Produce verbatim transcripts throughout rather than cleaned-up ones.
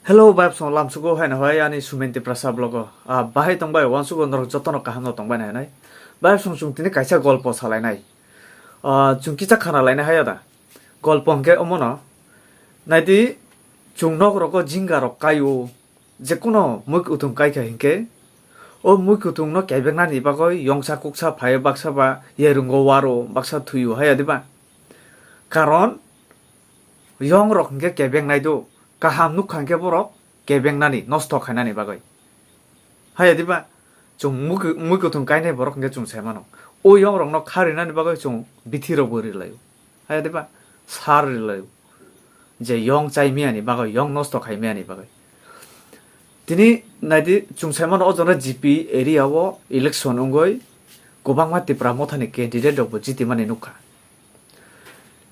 Hello, bayapsong lamsugo haino hai ani Sumen Tiprasa vlogo. Ah, bahai tongbai, wansugo norok jotono kaham no tongbai nai nai. Bayapsong chwng tini kaisa golpo salai nai. Ah, chwng kisa khana lai nai hai da. Golpo hwnkhe omono. Naidi chwng nok rogo jinga rok kaio. Jekuno mui kuthung kai kha hinkhe. O mui kuthung no kebeng nani bagoi yongsa kuksa phaio baksa ba yerungo waro baksa thuio hai diba. Karon yong rok hinkhe kebeng nai do. Kaham nukha hinkhe borok kebeng nani, nosto khainani bagwi. Haya diba? Chwng mui-, mui kuthung kainai borok hinkhe chwng sai mano. O yong rokno kha rinani bagwi chwng bithi rokbo ri laio. Haya diba? Sar ri laio. Je yong chai miyani bagwi, yong nosto khai miyani bagwi. Tini naidi chwng sai mano o jora G P area o election wngwi kwbangma Tipra mothani candidate rokbo jitimani nukha.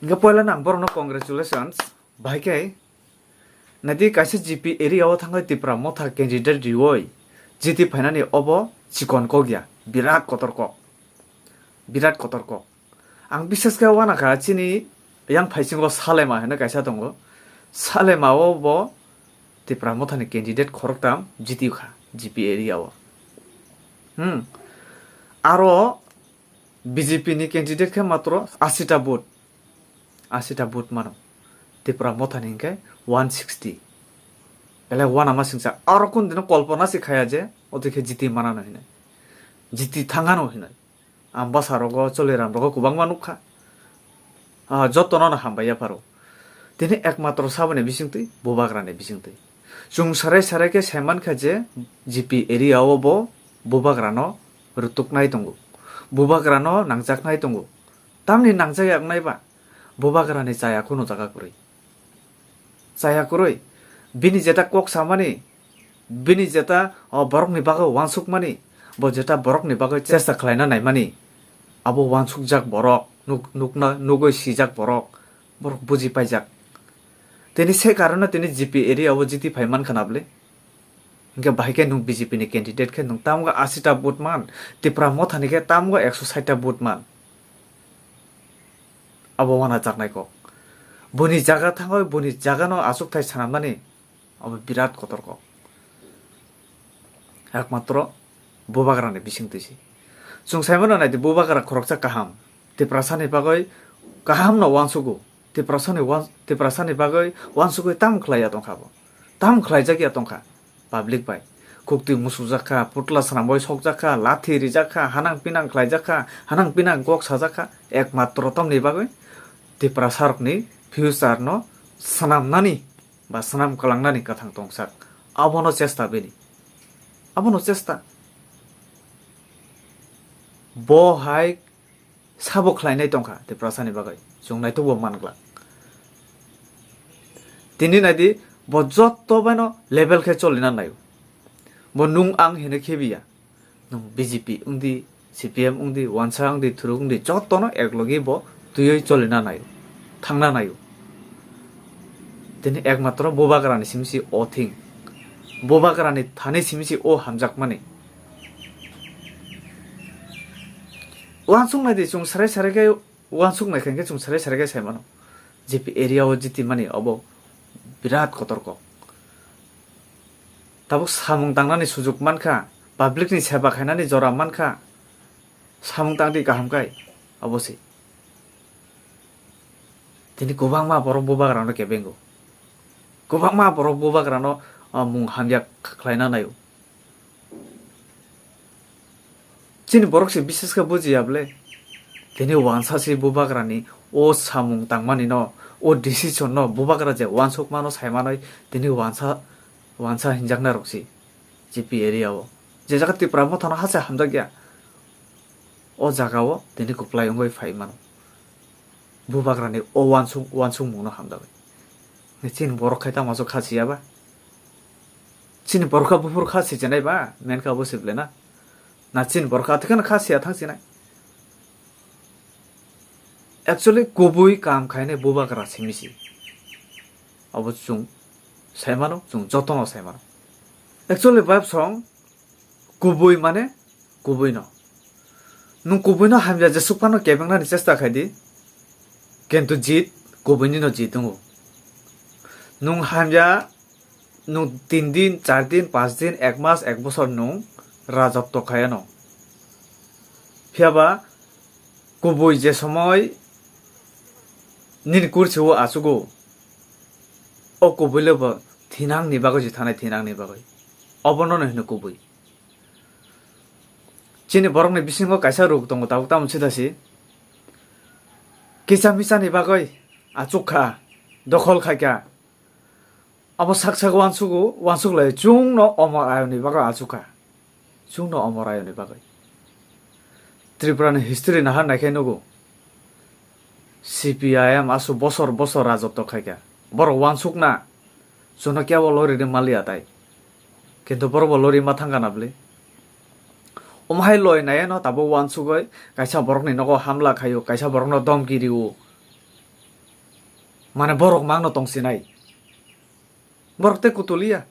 Hinkhe poila nang borokno congratulations. Bahai khe, naidi kaisa G P area o thangwi Tipra motha candidate riwi G T phainani obo chikon kok ya, birat kotor kok, birat kotor kok. Ang bisas khe uanakha chini yang phaisingo Salema hinwi kaisa tongo, Salema o bo Tipra mothani candidate khoroktham G T kha G P area o. Hmm. Aro B J P ni candidate khe matro asita vote. Asita vote mano. Tipra mothani hinkhe one sixty. Belai uanama singsa. Aro kundino kolpona se khaya je, ote khe jiti manano hinwi. Jiti thangano hinwi. Ambasa rogo, Choliram rogo kwbangma nukha. Ah, jotono no hambai yapharo. Tini ekmatro saboni bisingtwi, Bubagrani bisingtwi. Chwng sarai sarai khe sai mankha je G P area o bo Bubagrano rwtuknai tongo. Bubagrano nangjaknai tongo. Tamni nangjak yaknai ba? Bubagrani chaya kunu jaga kwrwi. Chaya kwrwi. Bini jeta kok samani, bini jeta, o, borokni bagwi uansukmani, bo jeta borokni bagwi chesta khlaina naimani, abo uansukjak borok, nuk-, nukna, nugwi sijak borok, borok buji paijak. Tini se karone tini G P area o jiti phai mankha na bwle? Hinkhe bahai khe nwng B J P ni candidate khe nwng tamgo asita vote man, Tipra mothani khe tamgo ekso saita vote man. Abo uanajaknai kok. Boni jaga thangwi boni jagano achukthai swnamnani abo birat kotor kok. Ekmatro Bubagrani bisingtwi se. Chwng sai mano naidi Bubagra khoroksa kaham. Tiprasani bagwi kaham no uansugo. Tiprasani uan-, Tiprasani bagwi uansugwi tam khlai ya tongkha bo. Tam khlaijak ya tongkha public bai. Khuktwi musukjak kha, putla swnamwi sokjak kha, lathi rijak kha, hanang pinang khlaijak kha, hanang pinang kok sajak kha. Ekmatro tamni bagwi Tiprasa rokni future no swnamnani ba swnam kwlangnani kwthang tongsak. Abono chesta bini. Abono chesta. Bo hai sabo khlainai tongkha Tiprasani bagwi. Chwng naitugbo man glak. Tini naidi bo jotto baino level khe cholina naio. Bo nwng ang hinwi khebiya. Nwng B J P wngdi, C P M wngdi, uansa wngdi, thuruk wngdi, jotono eklogi bo twiwi cholina naio, thangna naio. Tini ekmatro Bubagrani simi si o thing. Bubagrani thani simi si o hamjakmani. Uansuk naidi chwng sarai sarai khe, uansuk nai khe chwng sarai sarai khe sai mano. G P area o jiti mani obo birat kotor kok. Tabuk samung tangnani sujuk mankha, public ni seba khainani jora mankha, samung tangdi kaham khai, obo se. Tini kwbangma borok Bubagrano kebengo. Kwbangma borok Bubagrano, ah, mung hamya khlaina naio. Chini borok se bises khe bujiya bwle. Tini uansa se Bubagrani o samung tangmani no, o decision no Bubagra je uansuk mano sai manwi tini uansa, uansa hinjakna rok se G P area o. Je jaga Tipra mothano hachai hamjakya, o jaga o tini kwplai wngwi phai mano. Bubagrani o uansuk, uansukmungno hamjakwi. Chini borok khai tamo aswk kha siya ba? Chini borok kha buphuru kha sichinai ba? Menkha bo sible na? Na chini borok kha athikhe kha siya thang sinai? Actually, kubui kam khainai Bubagra simi si. Abo chwng sai mano, chwng jotono sai mano. Actually, vibe song kubui mane kubui no. Nwng kubui no hamya jesuk phano kebengnani chesta khai di. Kintu jit kubui ni no jit wngo. Nwng hamya Nwng tin din, char din, panch din, ek mas, ek bosor nwng rajotto khai ano. Phiya ba kubui je somoi nini kursi o achugo, o kubui le bo thinang ni bagwi se thanai, thinang ni bagwi. Obono no hino kubui. Chini borokni bisingo kaisa ruk tongo, tabuk tamo sida si. Kisa misani bagwi achuk kha, dokhol khai kha. Abo sak sak uansugo, uansuk lai chwngno omor ayoni bagwi achuk kha. Chwngno omor ayoni bagwi. Tripura ni history naha naikhe nugo. C P I M asu bosor bosor rajotto khai kha. Borok uansukna. Chwngno kebo lori de maliya tai. Kintu borok bo lori ma thang kana bwle. Omo hai loi nai ano tabuk uansugwi kaisa borokni nogo hamla khaio, kaisa borokno domki rio. Mane borok mangno tongsinai. Borok tei kutuliya.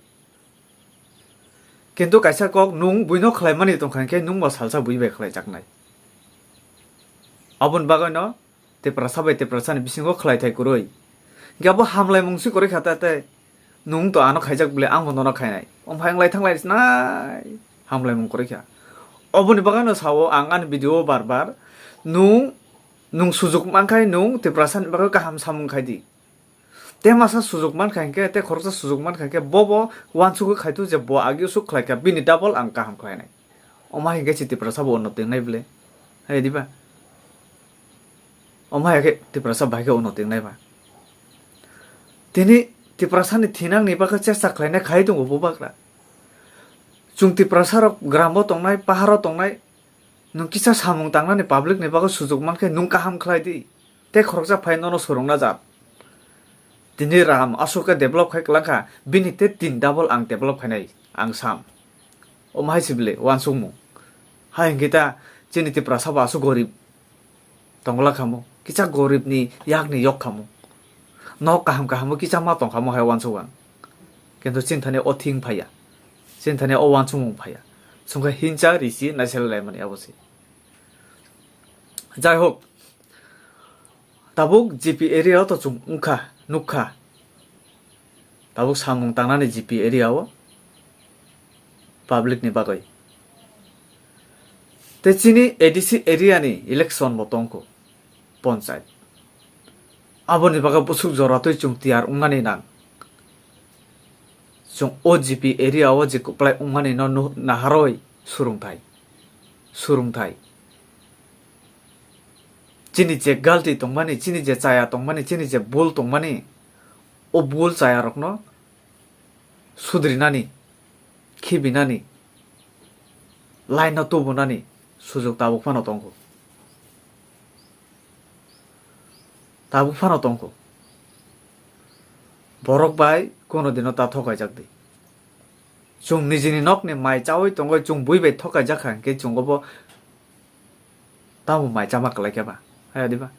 Kintu kaisa kok nwng buino khlaimani tongkha hinkhe nwng bo salsa bui bai khlaijaknai. Aboni bagwino Tiprasa bai Tiprasani bisingo khlaithai kwrwi. Hinkhe abo hamlaimung se kwrwi kha ta tei. Nwng to ano khaijak bwle, ang bo nono khainai. Omo hai wng lai thang lai nai hamlaimung kwrwi kha. Oboni bagwino sao ang ani video o bar bar, nwng, nwng sujuk mankhai nwng Tiprasani bagwi kaham samung khai di. Tei masa sujuk mankha hinkhe, tei khoroksa sujuk mankha hinkhe, bo bo uansugwi khai tu je bo agi usuk khlai kha, bini double ang kaham khlainai. Omo hai hinkhe se Tiprasa bo unnoti wngnai bwle. Hai diba? Omo hai khe Tiprasa bai khe unnoti wngnai ba. Tini Tiprasani thinangni bagwi chesta khlainai khai tongo bubagra. Chwng Tiprasarok gramo tongnai, paharo tongnai, nwng kisa samung tangnani public ni bagwi sujuk mankhe nwng kaham khlai di. Tei khoroksa phai nono swrwngna jat. Tini ram aswk khe develop khai kwlangkha, bini tei tin double ang develop khainai ang sam. Omo hai se bwle uansukmung. Hai hinkhe ta chini Tiprasa bo aswk gorib. Tongla khamo, kisa gorib ni yak ni yok khamo. Nok kaham kaham o kisa ma tong khamo hai uansuk ang. Kintu chini thani o thing phaiya. Chini thani o uansukmung phaiya. Chwngkhe hincha risi naisel laimani abo se. Jai hok, tabuk G P area o to chwng wngkha, nukha. Tabuk samung tangnani G P area o public ni bagwi. Tei chini A D C area ni election bo tongkho, ponchayat. Aboni bagwi bwswk jora twi chwng tiyar wngnani nang. Chwng o G P area o je kwplai wngnani no nuh-, naharwi surungthai, surungthai. Chini je galti tongmani, chini je chaya tongmani, chini je bul tongmani, o bul chaya rokno sudrinani, khibinani, line no tubunani sujuk tabuk phano tongkho. Tabuk phano tongkho. Borok bai kono dino ta thokaijak di. Chwng nijini nokni mai chawi tongwi chwng bui bai thokaijak kha hinkhe chwng obo tamo mai chama kwlai khe ba? Haya diba?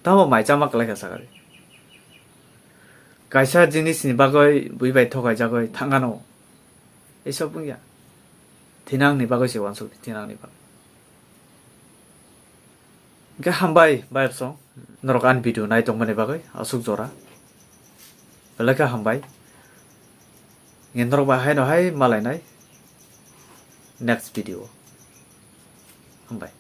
Tamo mai chama kwlai kha sakha di. Kaisa jinis ni bagwi bui bai thokaijagwi thangano. Ei sob wngya. Thinang ni bagwi se uansuk di, thinang ni bagwi. Hingke hambai, bayapsong. Norok ani video nai tongmani bagwi, aswk jora. Belai khe hambai. Hingke norok bai haino hai malainai next video. Hambai.